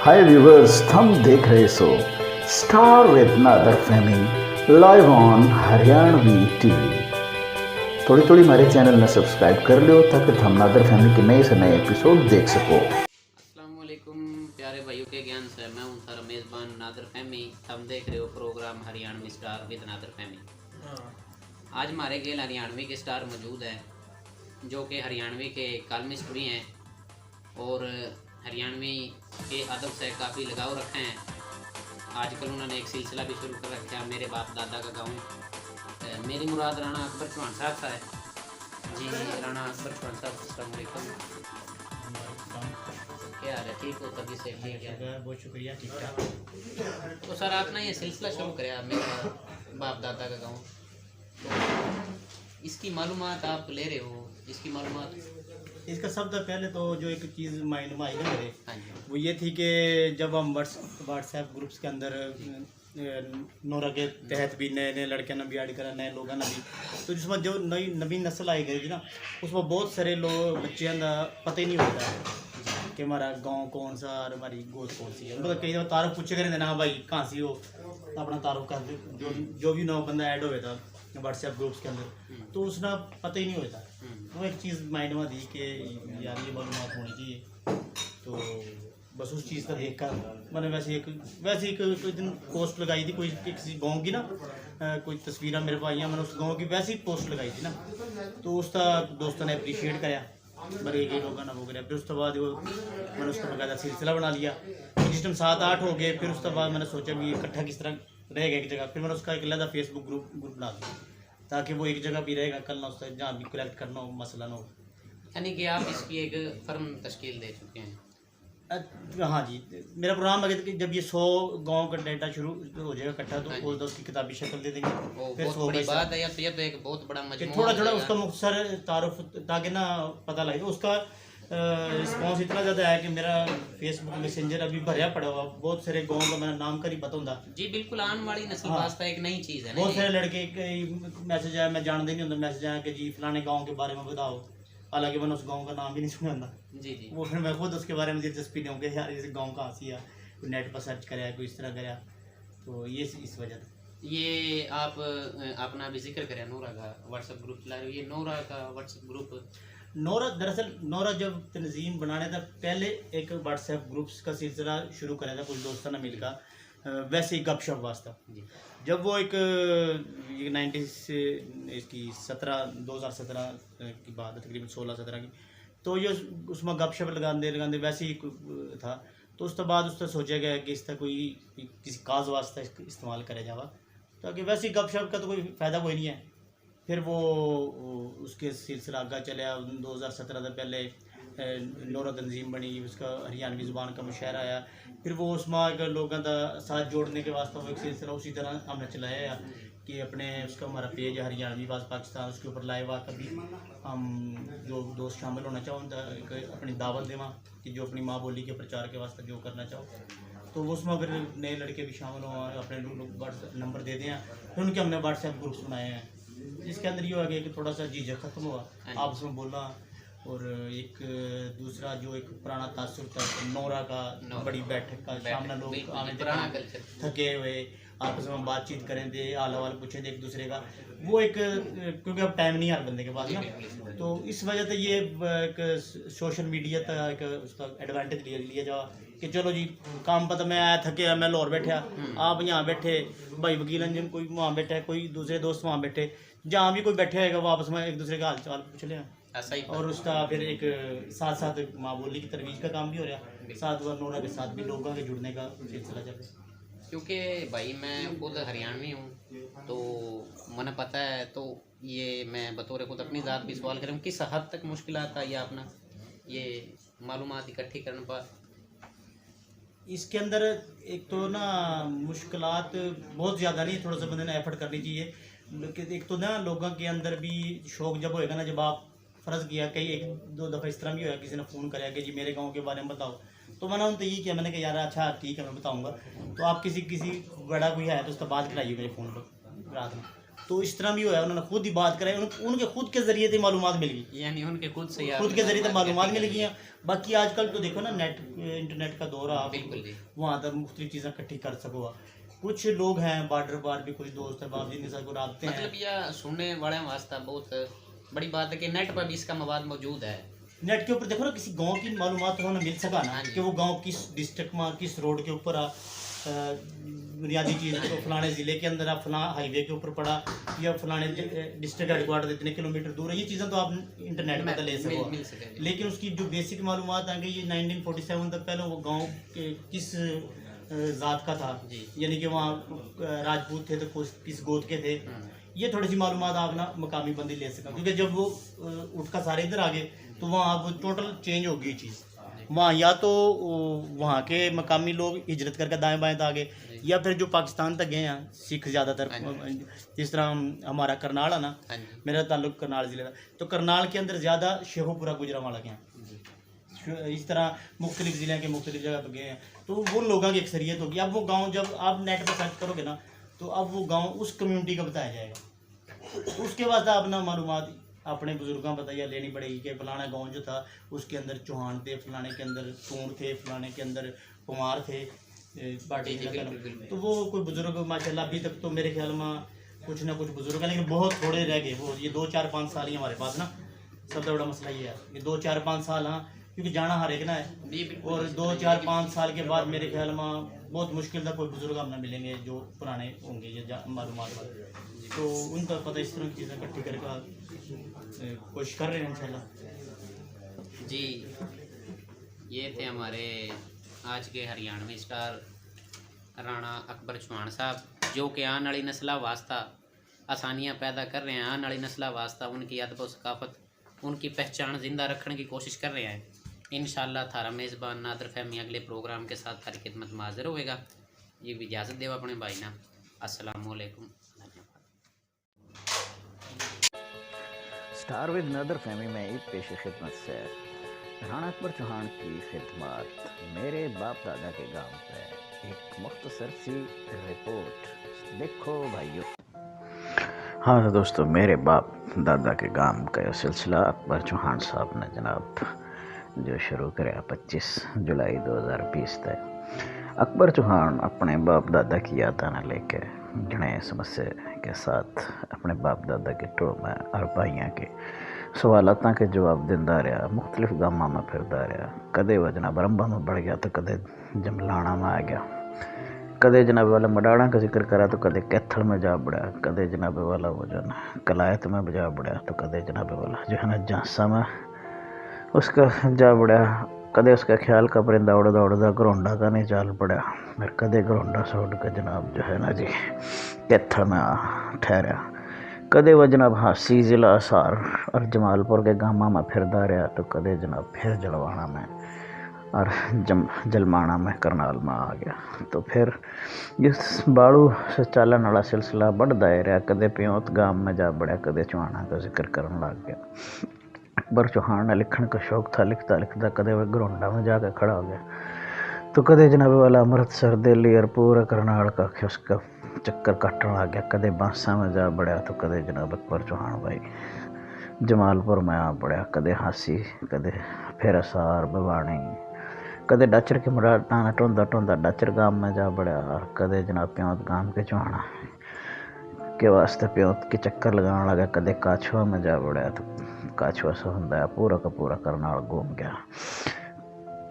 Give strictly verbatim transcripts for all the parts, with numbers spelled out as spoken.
हाय व्यूअर्स, थम देख रहे सो Star with नादर फहमी live on हरियाणवी टीवी। थोड़ी थोड़ी हमारे चैनल ने सब्सक्राइब कर लो, ताकि थम नादर फहमी के नए से नए एपिसोड देख सको। अस्सलाम वालेकुम प्यारे भाइयों के ज्ञान से, मैं हूं थारा मेजबान नादर फहमी। थम देख रहे हो प्रोग्राम हरियाणवी स्टार विद नादर फहमी। आज हमारे गेल हरियाणवी के स्टार मौजूद है, जो कि हरियाणवी के कॉलमिस्ट भी हैं और हरियाणवी के अदब से काफ़ी लगाव रखे हैं। आजकल उन्होंने एक सिलसिला भी शुरू कर रखा है, मेरे बाप दादा का गाँव। अ, मेरी मुराद राणा अकबर चौहान साहब सा है। जी, राणा अकबर चौहान साहब, अस्सलाम वालेकुम। क्या हाल है, ठीक हो? तबीयत से ठीक है? शुक्र है, बहुत शुक्रिया, ठीक ठाक। तो सर, आपने ये सिलसिला शुरू कराया, मेरा बाप दादा का गाँव, तो इसकी मालूमात आप ले रहे हो, इसकी मालूमात? इसका सब तो पहले तो जो एक चीज़ माइंड में आई ना मेरे, हाँ जी। वो ये थी कि जब हम व्हाट्स-, WhatsApp ग्रुप्स के अंदर, अ, नोरा के तहत भी नए नए लड़के ने भी ऐड करा, नए लोगों ने भी, तो जिसमें जो नई नवी नस्ल आई गई थी ना, उसमें बहुत सारे लोग, बच्चों का पता ही नहीं होता कि हमारा गांव कौन सा और हमारी गोत कौन सी है। मतलब, कई बार तारुफ पूछे करें ना, "भाई, कहाँ से हो?" अपना तारुफ कर दे, जो, जो भी नवा बंदा ऐड होया था WhatsApp ग्रुप्स के अंदर, हम्म। तो उसने पता ही नहीं होता। हम्म। वो एक चीज़ माइंड में थी कि यार, ये मालूमात होनी चाहिए। तो बस उस चीज़ का देख कर मैंने वैसे एक, वैसे एक, एक दिन पोस्ट लगाई थी कोई किसी गांव की ना, अ, कोई तस्वीरें मेरे पास आइयां, मैंने उस गांव की वैसे ही पोस्ट लगाई थी ना, तो उसका दोस्तों ने अप्रिशिएट कराया, मेरे एक लोगों ने वो कराया। फिर उसके बाद वो, मैंने उसका बकायदा सिलसिला बना लिया। फिर जिस टाइम सात आठ हो गए, फिर उसके बाद मैंने सोचा भी इकट्ठा किस तरह रहेगा एक जगह। फिर मैंने उसका एक अलहदा Facebook ग्रुप, ग्रुप बना दिया, ताकि वो एक जगह भी रहेगा, कल ना उससे जहाँ भी कलेक्ट करना हो, मसला ना हो। यानी कि आप इसकी एक फर्म तश्कील दे चुके हैं। अ, हाँ जी, मेरा प्रोग्राम है कि जब ये सौ गांव का डेटा शुरू हो जाएगा इकट्ठा, तो हाँ जी। वो तो उसकी किताबी शक्ल दे देंगे। ओ, फिर बहुत सौ बड़ी बात है यार, तो ये तो एक बहुत बड़ा कि मजमू थोड़ा हो थोड़ा जाएगा। उसका मुख्तसर तारुफ, ताकि ना पता लगे। तो उसका, अ, रिस्पॉन्स इतना ज़्यादा है कि मेरा Facebook मैसेंजर अभी भरया पड़ा हुआ, बहुत सारे गांव का मेरा नाम का नहीं पता होता। जी बिल्कुल, आने वाली नस्ल हाँ। वास्ते एक नई चीज़ है ना बहुत जी। सारे लड़के, कई मैसेज आया, मैं जानते नहीं होता, मैसेज आया कि जी फलाने गांव के बारे में बताओ, हालांकि मैंने उस गांव का नाम भी नहीं सुना था। जी, जी। वो फिर मैं खुद उसके बारे में दिलचस्पी नहीं हूँ कि यार, इस गांव कहाँ से है, कोई नेट पर सर्च कराया, कोई इस तरह कराया, तो ये इस, इस वजह से। ये आप, अ, अपना भी जिक्र करें नोरा का WhatsApp ग्रुप चला रहे हो, ये नोरा का WhatsApp ग्रुप? नोरा, दरअसल नोरा जब तंजीम बनाने था, पहले एक WhatsApp ग्रुप्स का सिलसिला शुरू करा था कुछ दोस्तों ने मिलकर, अ, वैसे ही गपशप वास्ता। जी। जब वो एक, अ, ये नाइन्टी से, इसकी सत्रह, दो हज़ार सत्रह की बात है, तकरीबन सोलह सत्रह की, तो ये उस-, उसमें गपशप लगाते लगाते वैसे ही कु-, था। तो उसके बाद उसने सोचा गया कि इसका कोई किसी काज वास्ते इस-, इस्तेमाल करा जावा, ताकि वैसे ही गपशप का तो कोई फ़ायदा कोई नहीं है। फिर वो, वो उसके सिलसिला आगे चलिया। दो हज़ार सत्रह से पहले, अ, नोरा तंजीम बनी, उसका हरियाणवी ज़ुबान का मुशायरा आया। फिर वो उसमें एक लोगों का साथ जोड़ने के वास्ते वो एक सिलसिला उसी तरह हमने चलाया है कि अपने, उसका हमारा पेज है हरियाणवी आवाज़ पाकिस्तान, उसके ऊपर लाइव आकर भी हम जो दोस्त शामिल होना चाहो, उनका एक अपनी दावत देवा कि जो अपनी माँ बोली के प्रचार के वास्ते जो करना चाहो, तो वो उसमें फिर नए लड़के भी शामिल हों और अपने लोग, लोग WhatsApp नंबर दे दें। फिर उनके हमने WhatsApp ग्रुप्स बनाए हैं, जिसके अंदर ये हो गया कि थोड़ा सा झिझक खत्म हुआ, हाँ जी। आपस में बोला। और एक दूसरा जो एक पुराना तासुर था नोरा का, नोरा। बड़ी बैठक का, बैठक, सामने लोग बिल्कुल, आने थे पुराना ना, कल्चर। थके हुए, आपस में बातचीत करें थे, हाल अहवाल पूछें थे एक दूसरे का। वो एक, क्योंकि अब टाइम नहीं है हर बंदे के पास जी, ना, बिल्कुल, बिल्कुल। तो इस वजह से ये, अ, एक सोशल मीडिया का एक उसका एडवांटेज लिया, लिया जावा कि चलो जी, काम पर तो मैं आया, थके हुआ, मैं लाहौर बैठा, हम्म। आप यहाँ बैठे, भाई वकील अंजन कोई वहाँ बैठा है, कोई दूसरे दोस्त वहाँ बैठे, जहाँ भी कोई बैठे होगा, वो आपस में एक दूसरे का हाल चाल पूछ लें। ऐसा ही और उसका फिर एक साथ साथ माँ बोली की तजवीज़ का काम भी हो रहा, बिल्कुल। साथ वो नोरा के साथ भी लोगों के जुड़ने का सिलसिला चल रहा। क्योंकि भाई, मैं खुद हरियाणवी हूँ, तो मने पता है, तो ये मैं बतौर खुद अपनी ज़ात भी सवाल करूँ, किस हद तक मुश्किलात आई आपने ये मालूमात इकट्ठी करने पर? इसके अंदर एक तो ना, मुश्किलात बहुत ज़्यादा नहीं, थोड़ा सा बंदे ने एफर्ट करनी चाहिए। लेकिन एक तो ना, लोगों के अंदर भी शौक जब होएगा ना, जब आप फ़र्ज़ किया, कई एक दो दफ़ा इस तरह भी होया, किसी ने फ़ोन कराया कि जी, मेरे गांव के बारे में बताओ, तो मैंने उनसे यही किया, मैंने कहा, "यार, अच्छा, ठीक है, मैं बताऊंगा।" तो आप किसी, किसी बड़ा कोई है, तो उसका बात कराइए मेरे फ़ोन पर रात में। तो इस तरह भी होया, उन्होंने खुद ही बात कराई, उन, उनके खुद के जरिए से मालूमात मिल गई। यानी उनके खुद से ही खुद आपने के जरिए से मालूमात मालूमात मिल गई है। बाकी आजकल तो देखो ना, नेट, इंटरनेट का दौर है, आप बिल्कुल जी। वहाँ तक मुख्तलिफ चीज़ें इकट्ठी कर सको। कुछ लोग हैं बॉर्डर पर भी, कुछ दोस्त हैं, बाबजी के साथ को रबते हैं। मतलब, यह सुनने वाले वास्ते बहुत बड़ी बात है कि नेट पर भी इसका मवाद मौजूद है। नेट के ऊपर देखो ना, किसी गांव की मालूमात तो हमें मिल सका ना, हाँ जी। कि वो गांव किस डिस्ट्रिक्ट में, किस रोड के ऊपर आ, अ, बुनियादी चीज़ तो फलाने ज़िले के अंदर आ, फलां हाईवे के ऊपर पड़ा, या फलाने डि-, अ, डिस्ट्रिक्ट हेडक्वार्टर इतने किलोमीटर दूर है। ये चीज़ें तो आप इंटरनेट पर तो ले मिल, सको। मिल सके जी। लेकिन उसकी जो बेसिक मालूमात आ गई, ये नाइनटीन फोर्टी सेवन तक पहले वो गांव के किस, अ, जात का था, जी। यानी कि वहाँ, अ, राजपूत थे तो किस, किस गोत के थे, हम्म। ये थोड़ी सी मालूमात आप ना मकामी बंदी ले सका, क्योंकि जब वो, अ, उठ का सारे इधर आ गए, तो वहाँ अब टोटल चेंज हो गई चीज़। वहाँ या तो, अ, वहाँ के मकामी लोग हिजरत करके दाएं बाएं तक आ गए, या फिर जो पाकिस्तान तक गए हैं सिख ज़्यादातर, हाँ जी। अ, जिस तरह हम, हमारा करनाल है ना, हाँ जी। मेरा ताल्लुक करनाल ज़िले का, तो करनाल के अंदर ज़्यादा शेखोपुरा गुजरांवाला के हैं। जी। इस तरह मुख्तलिफ ज़िले के मुख्तलिफ जगह पर गए हैं, तो उन लोगों की अक्सरियत होगी। अब वो गांव जब आप नेट पर सर्च करोगे ना, तो अब वो गांव उस कम्युनिटी का बताया जाएगा। उसके वास्ते आप ना मालूमात अपने बुजुर्गों बताइए लेनी पड़ेगी कि फलाना गांव जो था, उसके अंदर चौहान थे, फलाने के अंदर सूर थे, फलाने के अंदर पंवार थे, ए, बाटी जी, जी, जिला बिल्कुल, का। बिल्कुल। तो वो कोई बुजुर्ग माशाल्लाह अभी तक तो मेरे ख्याल में कुछ ना कुछ बुजुर्ग हैं, लेकिन बहुत थोड़े रह गए। वो ये दो चार पाँच साल ही हमारे पास ना, सबसे बड़ा मसला ये है, ये दो चार पाँच साल, हाँ, क्योंकि जाना हर एक ना है। जी, बिल्कुल, और जी, दो जी, चार जी। पाँच साल के बाद मेरे ख्याल में बहुत मुश्किल था कोई बुजुर्ग हमने मिलेंगे जो पुराने होंगे या जा-, मालूमात वाले। तो उनका पता इस तरह की चीज़ें इकट्ठी करके, ए, कोशिश कर रहे हैं इंशाल्लाह। जी, ये थे हमारे आज के हरियाणवी स्टार राणा अकबर चौहान साहब, जो कि आने वाली नस्ल वास्ता आसानियां पैदा कर रहे हैं, आने वाली नस्ल वास्ता उनकी अदब और सकाफत, उनकी पहचान जिंदा रखने की कोशिश कर रहे हैं। इंशाल्लाह थारा मेज़बान नादर फहमी अगले प्रोग्राम के साथ थारी खिदमत में हाजिर होएगा। ये भी इजाज़त देवा अपने भाई ना। अस्सलाम वालेकुम। धन्यवाद। स्टार विद नादर फहमी में ईद पेश खिदमत से राणा अकबर चौहान की खिदमत, मेरे बाप दादा के गांव पे एक मुख्तसर सी रिपोर्ट। देखो भाइयों। हाँ तो दोस्तों, मेरे बाप दादा के गांव का यह सिलसिला अकबर चौहान साहब ने जनाब जो शुरू करया पच्चीस जुलाई दो हज़ार बीस तै। अकबर चौहान अपने बाप दादा की यादां ने लेके घणे समस्या के साथ अपने बाप दादा के टोह में और भाइयां के सवालातां के जवाब देंदा रहा, मुख्तलिफ गामां में फिरदा रहा। कदे वह जनाब रंबा में बड़ गया तो कदे जमलाना में आ गया। कदे जनाब वाला मडाड़ा का जिक्र करा तो कदे कैथल में जा बड़ा, कदे जनाब वाला वो जो ना कलायत में जा बड़ा, तो कदे जनाब वाला जो है ना झांसा में उसका जा बड़ा, कदे उसका ख्याल का परिंदा उड़दा उड़दा घरोंडा का नहीं चाल पड़ा, और कदे घरोंडा छोड़ के जनाब जो है ना जी कैथल में आ ठहरा। कदे वह जनाब हांसी जिला हिसार और जमालपुर के गामा में फिरदा रहा, तो कदे जनाब फिर जलवाना में और जम-, जलमाना में करनाल में आ गया। तो फिर इस बालू से चालन वाला सिलसिला बढ़दा ही रहा। कदे प्योंत गाम में जा बड़ा, कदे चौहाना का जिक्र करन लग गया। अकबर चौहान ने लिखण का शौक था, लिखता लिखता कदे वह घरोंडा में जाके खड़ा हो गया, तो कदे जनाब वाला अमृतसर, दिल्ली और पूरा करनाल का उसका चक्कर काटन लग गया। कदे बांसा में जा बड़ा, तो कदे जनाब अकबर चौहान भाई जमालपुर में आ बड़ा, कदे हांसी, कदे फिर हिसार, भिवानी, कदे डाचर के मराठा ने टोंदा टोंदा डाचर गांव में जा बड़ा, और कदे जनाब प्योंत गांव के चौहाना के वास्ते प्योंत के चक्कर लगान लगा। कदे काछुआ में जा बड़ा, तो काछुआ से होंदा है, पूरा का पूरा करनाल घूम गया।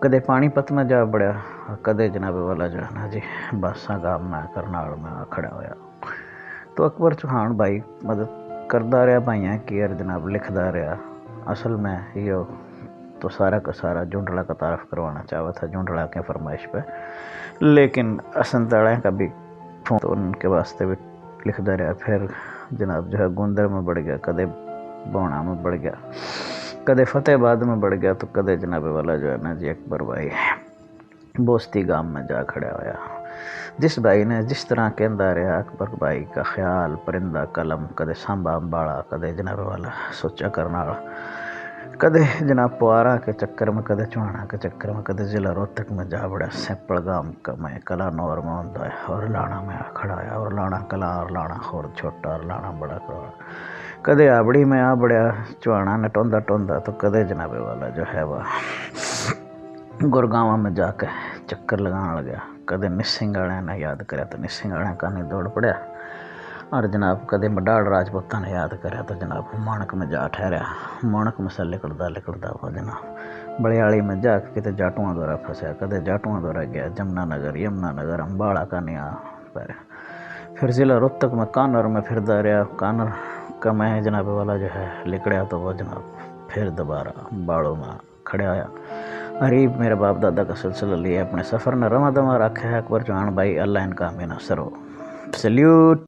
कदे पानीपत में जा बड़ा, कदे जनाब वाला जो है ना जी, बांसा गांव में करनाल में आ खड़ा होया। तो अकबर चौहान भाई मदद करदा रहा भाइयां की, और जनाब लिखदा रहा। असल में यो तो सारा का सारा झुंडला का तारफ करवाना चाहवा था, झुंडला के फरमाइश पे, लेकिन असंत आले का भी फोन तो उनके वास्ते भी लिखदा रहा। फिर जनाब जो है गोंदर में बढ़ गया, कदे बोहना में बढ़ गया, कदे फतेहाबाद में बढ़ गया, तो कदे जनाब वाला जो है ना जी अकबर भाई बोस्ती गांव में जा खड़ा होया। जिस भाई ने जिस तरह कहंदा रहा, अकबर भाई का ख्याल, परिंदा, कलम, कदे सांबा अंबाला, कदे जनाब वाला सोचा करनाल, कदे जनाब पुआरा के चक्कर में, कदे चुहाना के चक्कर में, कदे जिला रोहतक में जा बड़ा सैपल गांव का मैं कलानौर में होंदा है और लाणा में आ खड़ा है और लाणा कला और लाणा खोर छोटा और लाणा बड़ा करोड़। कदे आबड़ी में आ बड़ा चुहाना ने टोंदा टोंदा तो कदे जनाबे वाला जो है वह गुरगांवा में जाके चक्कर लगान लग्या। कदे निसिंग वाले ने याद करया तो निसिंग वाले का नहीं दौड़ पड़ा। और जनाब कदे मडाड़ राजपूतां ने याद करया तो जनाब माणक में जा ठहरया। माणक में से लिकड़दा लिकड़दा वो जनाब बलियाली में जाके किते जाटुआ द्वारा फंसया, कदे जाटुआ द्वारा गया जमुना नगर, यमुना नगर, अम्बाला का नहीं आ पर फिर जिला रोहतक में कानर में फिरदा रहा। कानर का मैं जनाबे वाला जो है लिकड़या तो वो जनाब फिर दोबारा बालों में खड़ा होया। अरे मेरे बाप दादा का सिलसिला लिए अपने सफर ने रवा दवा रखे है। अकबर चौहान भाई, अल्लाह इनका हमें ना सरो। सल्यूट।